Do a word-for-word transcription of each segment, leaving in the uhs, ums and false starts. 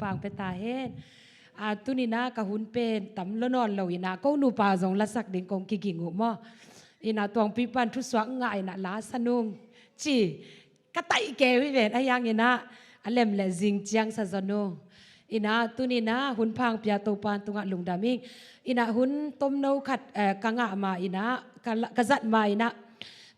pangpia ta hen. A, tuni-in ah ka hun pen tam lo nawn lo-in ah, ko nupa zong lasak ding kong kiging uh maw. In ah Tuangpi pan thusuak ngah in ah la sa nung ci. Ka taih keu hi ven, ahi hangin ah a lem le zing ciang sa zaw nung. In ah tuni-in ah hun pha hong pia Topa tungah lungdam ing. In ah hun tomno khat, eh, ka ngah ma-in ah, ka la-, ka zat ma-in ah,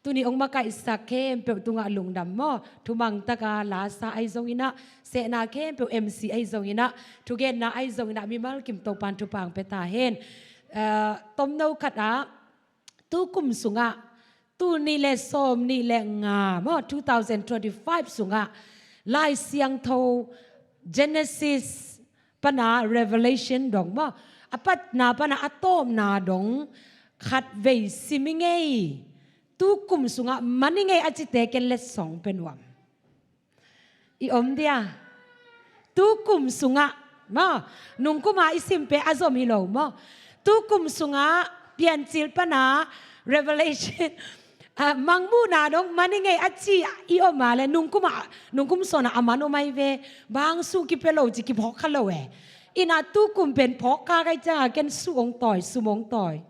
tuni hong makaihsak khempeuh tungah lungdam maw. Thumang taka la sa ahi zongin ah, sehna khempeuh M C ahi zongin ah, thugenna ahi zongin ah, mimal kim Topa thupha hong pia ta hen. Eh, tomno khat ah, tu kum sungah, tul nih le sawm nih le nga maw, two thousand twenty-five sungah, Lai Siangtho Genesis pana Revelation dong maw, a patna pana a tawpna dong khatvei sim i ngei. Tu kum sungah man i ngei a cite ken letsong pe nuam. I om dia? Tu kum sungah maw, nungkuma i sim pe a zom hi lo maw. Tu kum sungah Piancil pana Revelation, ah, Mangmuhna dong man i ngei a ci i om a le, nungkuma, nungkum sawnah a man om ahi ve. Bang su kipia lo ci kiphawk kha lo e. In ah tu kum pen phawk kha kai ciangah ken su hong tawi, sum hong tawi.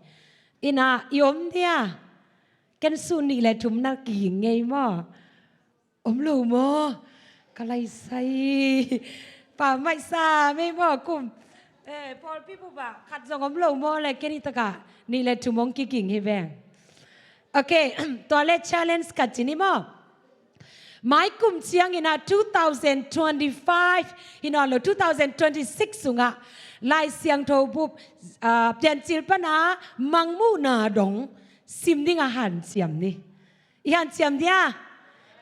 In ah i om dia? Ken su nih le thum na kiging ngei maw. Om lo maw? Ka lai sai. Pa mai sa mei maw kum. Eh, pawlpi bup ah khat zong om lo maw le, ken hi takah nih le thum hong kiging hi veng. Ok, tua le challenge khat ci ni maw. Mai kum ciangin ah two thousand twenty-five hi nawn lo, two thousand twenty-six sungah Lai Siangtho bup, ah, Piancil pana Mangmuhna dong sim ding a hanciam ni. I hanciam dia?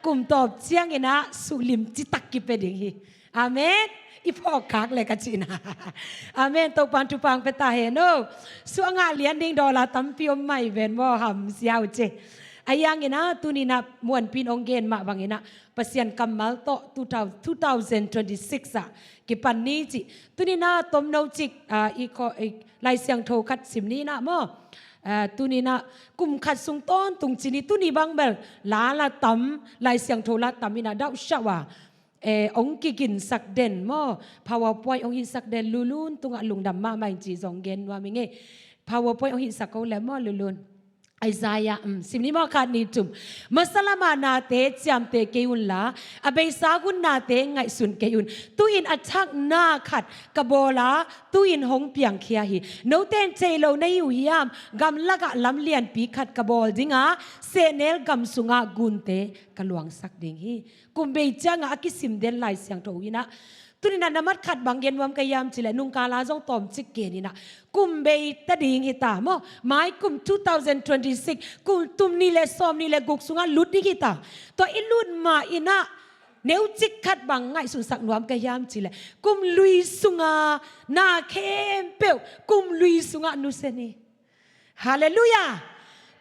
Kum tawp ciangin ah suhlim citak kipia ding hi. Amen. I phawk khak le ka cihna. Amen. Topan thupha hong pia ta hen aw. Su a ngah lian ding dollar tampi om mah hi ven maw, hamsia uh ci. Ahi hangin ah tuni-in ah Muanpi in hong gen mah bangin ah Pasian kammal tawh two thousand, two thousand twenty-six ah kipan ni ci. Tuni-in ah tomno cik, ah, i ko, i Lai Siangtho khat sim ni-in ah maw. Ah, tuni-in ah kum khat sung tawntung ci ni, tuni bang bel la la tam, Lai Siangtho la tam in ah dauh siau a, eh, hong kiginsak den maw. PowerPoint hong hihsak den Lulun tungah lungdam mahmah ing ci zong gen nuam ing e. PowerPoint hong hihsak ko le maw Lulun. Isaiah, um, sim ni maw, khat nih thum. Masa lama nate ciamteh kei unla, a beisa hun nate ngaihsun kei un. Tu-in a thak na khat ka bawl a, tu-in hong piangkhia hi. Note in thei lo na hi uh hiam? Gamlakah lam lianpi khat ka bawl ding a, sehnel gam sungah gunte ka luangsak ding hi. Kum bei ciangah a kisim den Lai Siangtho in ah, tuni-in ah na mat khat bang gen nuam ka hiam cih leh, nungkal a zong tawmcik gen in ah, kum bei ta ding hi ta maw. Mai kum two thousand twenty-six, kum tul nih le sawm nih le guk sungah lut ding hi ta. Tua i lut ma in ah neucik khat bang ngaihsunsak nuam ka hiam cih leh, kum lui sunga na khempeuh kum lui sungah nusia ni. Halleluiah.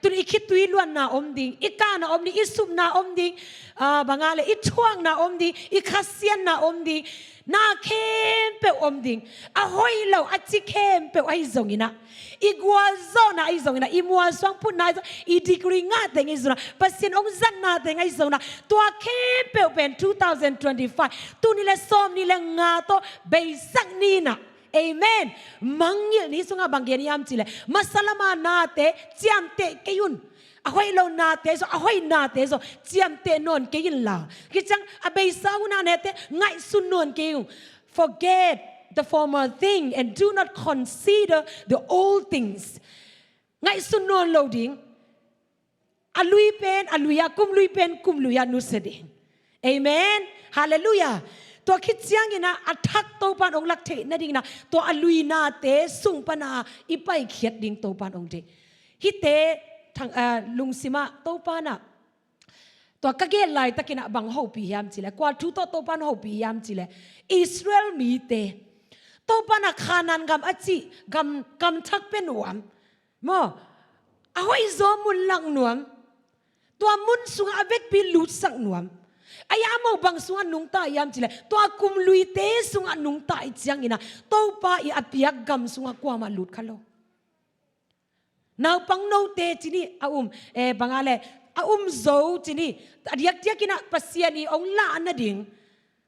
Tun i khitui luanna om ding, i kahna om ding, i supna om ding, ah, bang a le, i thuakna om ding, i khasiatna om ding. Na khempeuh om ding. A hoih lo a ci khempeuh ahi zongin ah, i gualzawhna ahi zongin ah, i mualsuang phutna ahi zong, i degree ngahte ahi zongin ah, Pasian hong zatnate ahi zongin ah, tua khempeuh pen two thousand twenty-five, tul nih le sawm nih le nga tawh beisak ni in ah. Amen. Mangngilh ni sungah bang gen hiam cih leh, masa lama nate ciamteh kei un. A hoih lo nate zong, a hoih nate zong ciamteh nawn kei inla, kiciang a beisa hun a nate ngaihsun nawn kei un. Forget the former thing and do not consider the old things. Ngaihsun nawn lo ding. A lui pen a lui ah, kum lui pen kum lui ah nusia ding. Amen. Halleluiah. Tua khit ciangin ah a thak Topan hong lak theih nadingin ah, tua a lui nate sung pana i paikhiat ding Topan hong deih. Hihte thang, ah, lungsim ah Topan ah, tua ka gen laitakin ah bang hopih hiam cih leh, kua thu tawh Topan hopih hiam cih leh, Israel mite Topan ah Kanaan gam a cih gam, gam thak pia nuam maw. A hoihzaw mun lak nuam. Tua mun sungah a vekpi lutsak nuam. Ahi a, amau bang sungah nungta hiam cih leh, tua kum luite sungah nungta ahih ciangin ah, Topa i a piak gam sungah kuamah lut kha lo. Naupang note ci ni a um, eh, bang a le, a um zo ci ni. A diakdiakin ah Pasian i hong lah nading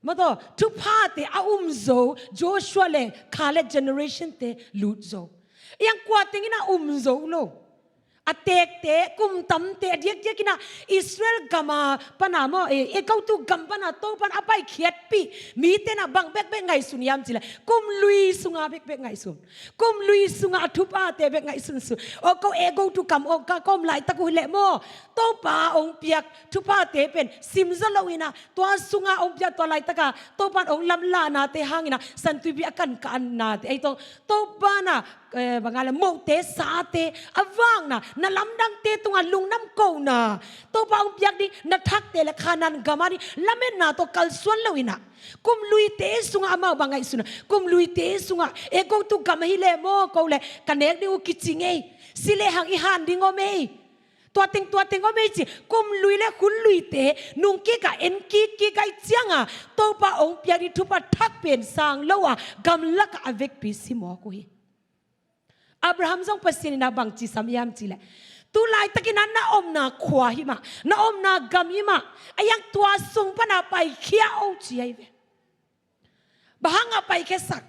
Maw taw, thuphate a um zo, Joshua le Caleb generation te lut zo. Iang kua tengin a um zo lo. A teekte, kum tamte, a diakdiakin a Israel gam a pana maw, e, e, kotu gam pana Topan a paikhiatpih mite na bang bekbek ngaihsun hiam cih leh kum lui sunga bekbek ngaihsun. Kum lui sunga a thuphate bek ngaihsunsun. Aw ko e, kotu gam aw ka kawm laitak uh hi leh maw, Topa hong piak thuphate pen simzaw loin a, tua sunga hong piak tua laitaka Topan hong lamlahnate hangin a Santuipi a kankannate, ei tawh Topan a, eh, bang a le, mote sate a vakna, na lamdangte tunga lungnam kohna, Topa hong piak ding na thakte le Kanaan gam a ding lametna tawh kalsuan loin a, kum luite sunga amau bang ngaihsun a, kum luite sunga e, kotu gam ahi le maw, ko le ka nek ding uh kici ngei, si le hang i han ding om ei. Tua teng, tua teng om ei ci, kum lui le khun luite nungkik a, en kikkik a, i cianga Topa hong piak ding thupha thak pen sang lo a, gamlak a vekpi si mawk uh hi. Abraham zong Pasian in a bang ci sam hiam cih leh, tu laitakin a na omna khua hi mah, na omna gam hi mah, a iang tua sung pana paikhia o ci ahi ve. Bang hanga paikhiasak?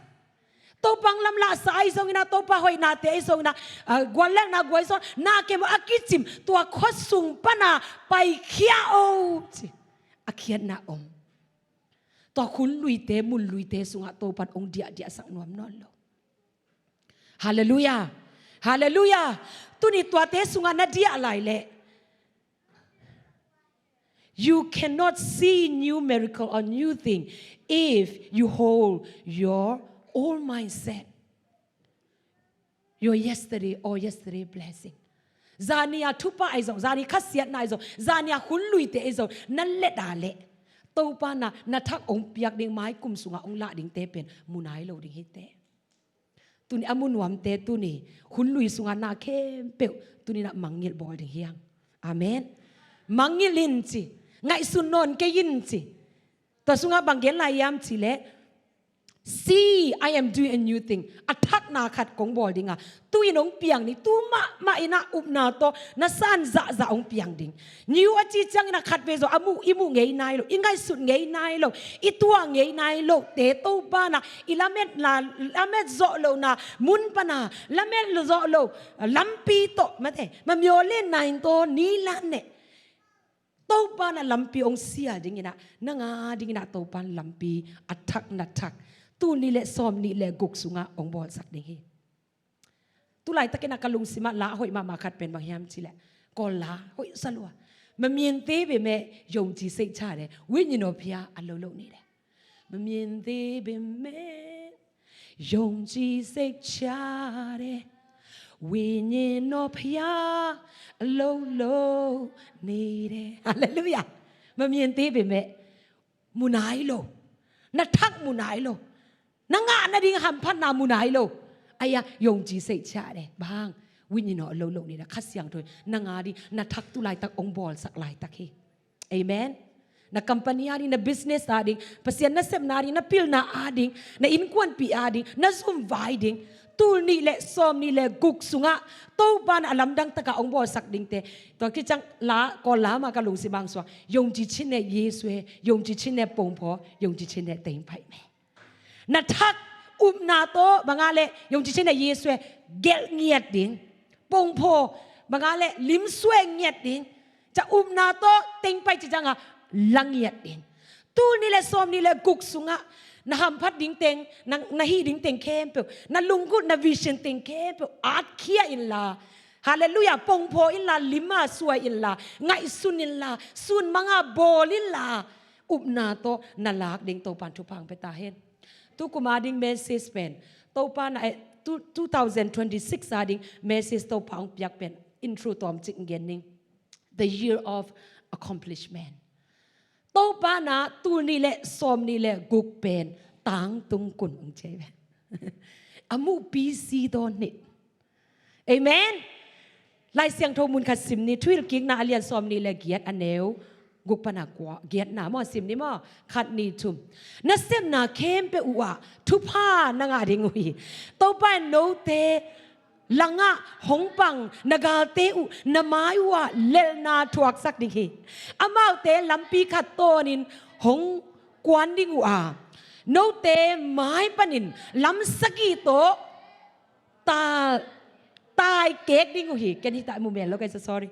Topa hong lamlahsa ahi zongin a, Topa hoihnate ahi zongin a, ah, guallelhna guai zong na kem a kicim, tua khua sung pana paikhia o ci. A khiatna om. Tua khun luite, mun luite sungah Topan hong diahdiahsak nuam nawn lo. Halleluiah. Halleluiah. Tuni tuate sungah na diah lai leh, you cannot see new miracle or new thing if you hold your old mindset. Your yesterday or yesterday blessing. Zani a thupha ahi zong, zani khasiatna ahi zong, zani a khun luite ahi zong na let a leh, Topa na, na thak hong piak ding, mai kum sungah hong lah dingte pen mu nai lo ding hi teh. Tuni a mu nuamte tuni, hun lui sungah na khempeuh tuni na mangngilh bawl ding hi hang. Amen. Mangngilh in ci, ngaihsun nawn kei in ci. Tua sungah bang gen lai hiam cih leh, "See, I am doing a new thing." A thakna khat kong bawl ding a, tu-in hong piang ding, tu mahmah in a upna tawh na san zahzah hong piang ding. New a cih ciangin a khatvei zong a muh, i muh ngei nai lo, i ngaihsut ngei nai lo, i tuah ngei nai lote Topa na, i lamet la, lamet zawh lohna mun pana, lamet zawh loh lampi tawh, mate, ma myo le nine tawh ni la neh, Topa na lampi hong sial dingin a, nang a dingin a Topa na lampi a thak na thak, tul nih le sawm nih le guk sungah hong bawlsak ding hi. Tu laitakin a ka lungsimah la hoih mahmah khat pen bang hiam cih leh, Kawl la hoih sa lua. မမြင်သေးပေမဲ့ ယုံကြည်စိတ်ချတယ်။ ဝိညာဉ်တော်ဘုရား အလုပ်လုပ်နေတယ်။ မမြင်သေးပေမဲ့ ယုံကြည်စိတ်ချတယ်။ ဝိညာဉ်တော်ဘုရား အလုပ်လုပ်နေတယ်။ Hallelujah. မမြင်သေးပေမဲ့ mu nai lo. Na thak mu nai lo. Na ngah nading hamphatna mu nai lo. Aya, ယုံကြည်စိတ်ချတယ်။ Bang, ဝိညာဉ်တော် အလုပ်လုပ်နေတယ်။ Kha Siangtho in nang a ding na thak tu laitak hong bawlsak laitak hi. Amen. Na company a ding, na business a ding, Pasian nasepna a ding, na pilna a ding, na innkuanpih a ding, na zumvai ding, tul nih le sawm nih le guk sungah Topa na a lamdang takah hong bawlsak dingte. Tua khit ciang la, Kawl la mah ka lungsim ah hong suak. ယုံကြည်ခြင်းနဲ့ ရေးဆွဲ၊ ယုံကြည်ခြင်းနဲ့ ပုံဖော်၊ ယုံကြည်ခြင်းနဲ့ သိမ်းပိုက်မယ်။ Na thak upna tawh bang a leh, ယုံကြည်ခြင်းနဲ့ ရေးဆွဲ, gelh ngiat ding. ပုံဖော် bang a leh, limsuai ngiat ding. Ca upna tawh tengpai cih ciangah la ngiat ding. Tul nih le sawm nih le guk sungah na hamphat ding teng, na, na hih ding teng khempeuh, na lunggulh, na vision teng khempeuh at khia inla, hallelujah, pongphaw inla, lim a suai inla, ngaihsun inla, sun manga bawl inla, upna tawh na lak ding Topan thupha hong pia ta hen. Tu kum a ding message pen Topa na, eh, two, two thousand twenty-six a ding message Topa hong piak pen intro tawmcik gen ning. The year of accomplishment. Topa na tul nih le sawm nih le guk pen tangtung kun hong ci ve. A muh P C dawn nih. Amen. Lai Siangtho mun khat sim ni, Thuhilh Kikna a lian sawm nih le giat, a neu guk pan a kua, giatna maw, sim ni maw, khat nih thum. Nasepna khempeuh uh ah thupha na ngah ding uh hi. Topa in note langah hong pang na galte uh na mai uh ah lelhna thuaksak ding hi. Amaute lampi khat tawnin hong kuan ding uh a, note mai panin lam sagih tawh tai, tai kek ding uh hi. Ken hi ta mu mel lo kai sa, sorry.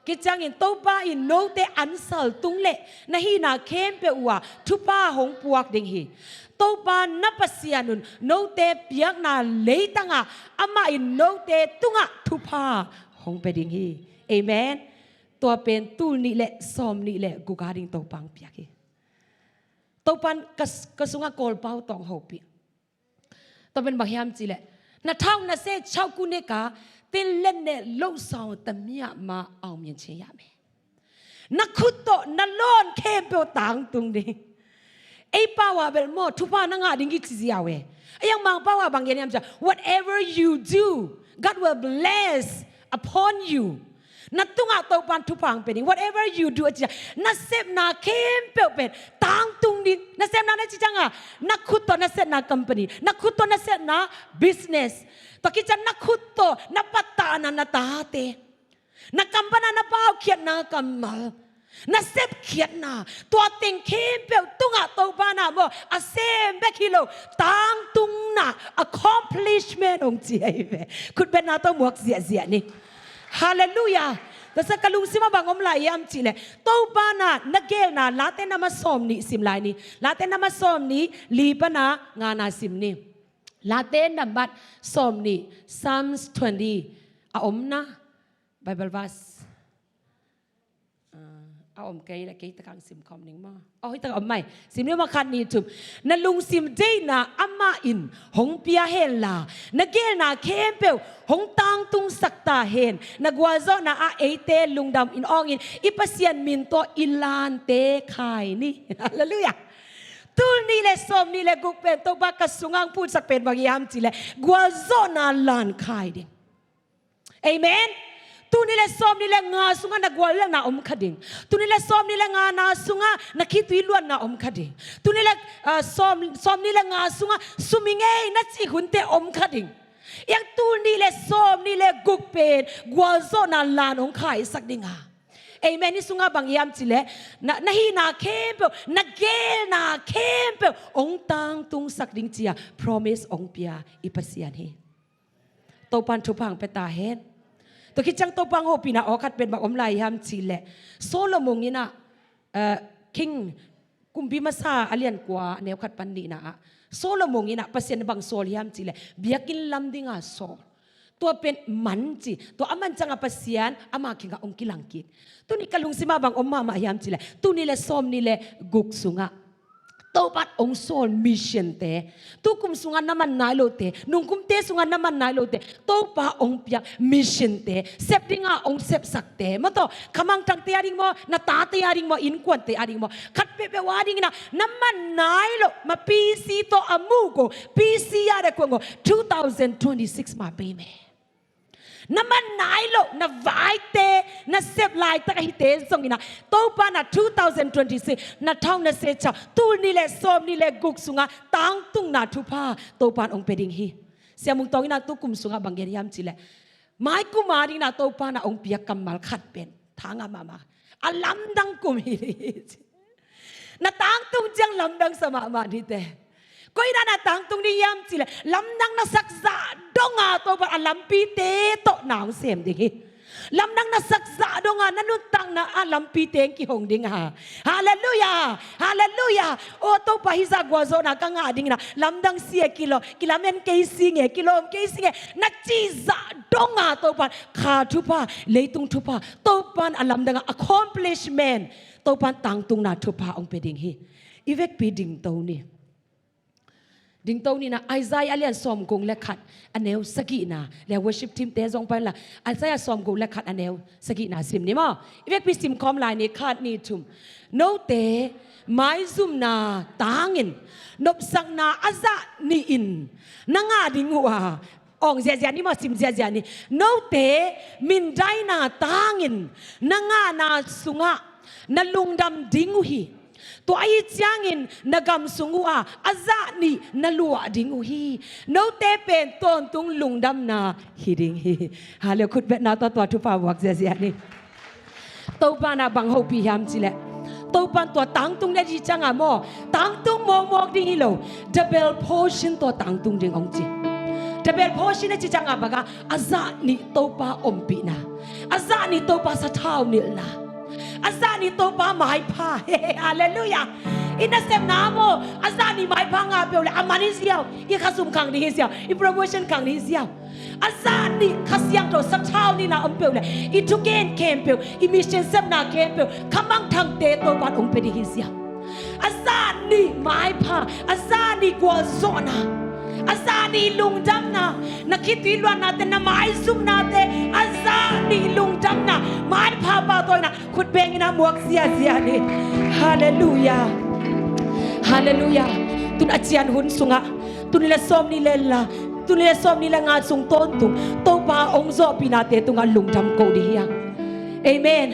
Kiciangin Topa in note ansal tung le na hihna khempeuh uh a thupha hong puak ding hi. Topa na Pasian un note piakna leitangah amah in note tungah thupha hong pia ding hi. Amen. Tua pen tul nih le sawm nih le guk a ding Topa hong piak hi. Topa in ka, ka sungah kawlpau tawng hopih. Tua pen bang hiam cih leh, နှစ်ထောင့်နှစ်ဆယ့်ခြောက်ခုနှစ်က သင်လက်နဲ့လုပ်ဆောင်သမျှမှာ အောင်မြင်ခြင်းရမယ်. Na khut tawh na loan khempeuh tangtung ding. Ei pau a bel maw, thupha na ngah ding hi ci ziau e. A yang Mangpau a bang gen hiam cih leh, whatever you do, God will bless upon you. Na tungah Topa in thupha hong pia ding. Whatever you do a ci a, na sepna khempeuh pen tangtung ding. Na sepna na ci ciang a, na khut tawh na sepna company, na khut tawh na sepna business, tua kiciang na khut tawh na patahna, na tate, na kam pana na paukhiatna kammal, na sepkhiatna, tua teng khempeuh tungah Topa in ah maw, a sem bek hi lo, tangtungna, accomplishment hong ci ahi ve. Khutbetna tawh muak ziahziah ni. Halleluiah. Tua sia ka lungsim ah bang om lai hiam cih leh, Topa in ah na geelna, Late na mat sawm nih sim lai ni. Late na mat sawm nih, li pana ngana sim ni. Late na mat sawm nih, Psalms twenty. A om na, Bible verse. Ah, a om kei le kei takang sim khawm ning maw. Oh, hi tak om mai. Sim ni maw, khat nih thum. Na lungsim deihna amah in hong pia hen la, na geelna khempeuh hong tangtungsak ta hen. Na gualzawhna ah eite lungdam in awngin i Pasian min tawh i lante khai ni. Halleluiah. Tul nih le sawm nih le guk pen Topa ka sungah hong putsak pen bang hiam cih leh, gualzawhna lan khai ding. Amen. Tul nih le sawm nih le nga sungah na guallelhna om kha ding. Tul nih le sawm nih le ngana sungah na khitui luanna om kha ding. Tul nih le, ah, sawm, sawm nih le nga sungah sum i ngei na cih hunte om kha ding. Hiang tul nih le sawm nih le guk pen gualzawhna lan hong khaisak ding a. Amen. Hih sungah bang hiam cih leh, na, na hihna khempeuh, na geelna khempeuh hong tangtungsak ding ci a promise hong pia i Pasian hi. Topa in thupha hong pia ta hen. Tua khit ciang Topa hong hopihna aw khat pen bang om lai hiam cih leh, Solomon in ah, eh, King, Kumpi Masa a lian kua, a neu khat pan nihna ah, Solomon in ah Pasian bang sawl hiam cih leh, biakinn lam dinga sawl. Tua pen man ci, tua a man ciangah Pasian ama kiangah hong kilang kik. Tuni ka lungsim ah bang om mahmah hiam cih leh, tul nih le sawm nih le guk sungah Topa in hong sawl mission-te, tukum sungah na man nai lote, nungkumte sungah na man nai lote, Topa hong piak mission-te, sep dinga hong sepsakte, maw tawh, khamangthangte a ding maw, na tate a ding maw, innkuante a ding maw, khat peuhpeuh a dingin ah na man nai loh, ma P C tawh a mu ko, P C a dek kuang ko, two thousand twenty-six ma bei me. Na man nai loh, na vaite, na sep laitak ahite zongin ah, Topa in ah two thousand twenty-six, နှစ်ထောင့်နှစ်ဆယ့်ခြောက်, tul nih le sawm nih le guk sungah tangtungna thupha Topa in hong pia ding hi. Sia Mung Tawng in ah tukum sungah bang gen hiam cih leh, mai kum a dingin ah Topa in ah hong piak kammal khat pen tha ngah mahmah, a lamdang kum hi ding hi ci. Na tangtung ciang lamdang sa mahmah ni te. Koi dan a tangtung ding hiam cih leh, lamdang na sak zah donga Topa in a lampite tawh na hong sem ding hi. Lamdang na sak zah donga na nuntakna ah lampite hong kihong ding a. Halleluiah. Halleluiah. Aw Topa, hih zah gualzawhna ka ngah dingin ah lamdang si e, kilawm, kilamen kei si nge, kilawm kei si nge, na cih zah donga Topa in kha thupha, leitung thupha, Topa in a lamdang ah accomplishment, Topa in tangtungna thupha hong pia ding hi. I vekpi dingto ni. Dingto ni in ah Isaiah a lian sawmguk le khat a neu sagihna, le worship team-te zong pai un la, Isaiah sawmguk le khat a neu sagihna sim ni maw. I vekpi sim khawm lai ni, khat nih thum. Note maizumna tangin nopsakna a zah nihin na ngah ding uh a, awng ziahziah ni maw, sim ziahziah ni. Note mindaina tangin na ngahna sungah na lungdam ding uh hi. Tua ahi ciangin na gam sung uh a, a zah nih na luah ding uh hi. Note pen tawntung lungdamna hi ding hi. Halleluiah, khutbetna tawh tua thupha muak ziahziah ni. Topa in ah bang hopih hiam cih leh, Topan tua tangtung ding a ci cianga maw, tangtung mawkmawk ding hi lo. Double portion tua tangtung ding hong ci. Double portion a ci cianga banga a zah nih Topa ompihna, a zah nih Topa sathau nilhna, a zah nih Topa maipha. Halleluiah. I nasepna maw, a zah nih maipha ngah peuh le a man hi ziau, i khasum khang ding hi ziau, i promotion khang ding hi ziau. A zah nih Kha Siangtho sathau nilhna om peuh le i thugen khempeuh, i mission sepna khempeuh, kha mangthangte Topan hong pia ding hi ziau. A zah nih maipha, a zah nih gualzawhna, a zah nih lungdamna, na khitui luannate, na maizumnate, a zah nih lungdamna, maipha pahtawina, khut bengin a muak ziahziah ni. Halleluiah. Halleluiah. Tun a cian hun sungah, tuni le sawm ni le la, tuni le sawm ni le nga sung tawntung Topa hong zawhpihnate tungah lungdam ko ding hi hang. Amen.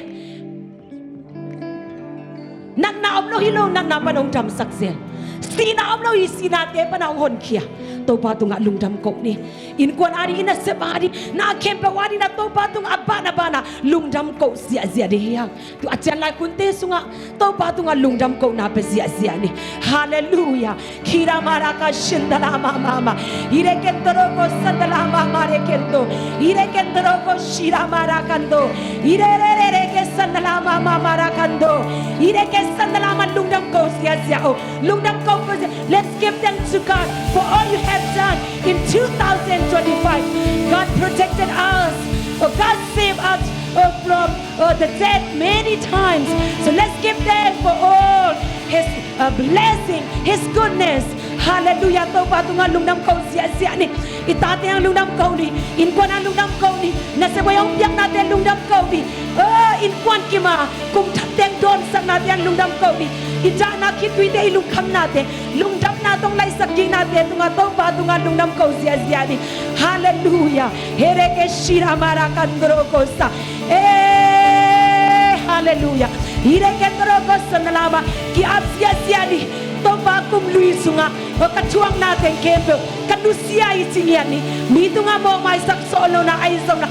Natna om lo hi lo, natna pan hong damsak zel. Sihna om lo hi, sihnate pan a hong honkhia Topa tungah lungdam ko ni. Innkuan a ding, i nasep a ding, na khempeuh a ding na Topa tungah a ban a ban a lungdam ko ziahziah ding hi hang. Tu a cian lai hunte sungah Topa tungah lungdam kohna pia ziahziah ni. Halleluiah. Kira maraka shindala mama. Ire kentoroko sandala mama rekento. Ire kentoroko shira marakando. Ire re re re ke sandala mama marakando. Ire ke sandala ma lungdam ko ziahziah o. Lungdam ko ziah. Let's give thanks to God for all you have done in two thousand twenty-five. God protected us. Oh, God saved us, oh, from, oh, the death many times. So let's give thanks for all His, uh, blessing, His goodness. Halleluiah. Topa tungah lungdam ko ziahziah ni. I tate hang lungdam ko ni. Innkuan hang lungdam ko ni. Nasep huai hong piaknate lungdam ko ni. Oh, innkuan kim a kum that teng dawnsaknate hang lungdam ko ni. I dahna khitui te, i lungkhamnate, lungdamna tawh hong laisak kiknate tungah Topa tungah lungdam ko ziahziah ni. Halleluiah. Here ke shira marakandro kosa. Eh, halleluiah. Ire kentoroko sandala ma ki-ap ziahziah ni. Topa, kum lui sungah, oh, ka thuakna teng khempeuh ka nusia hi ci ngiat ni. Mi tungah mawkmaisak sawt lohna ahi zongin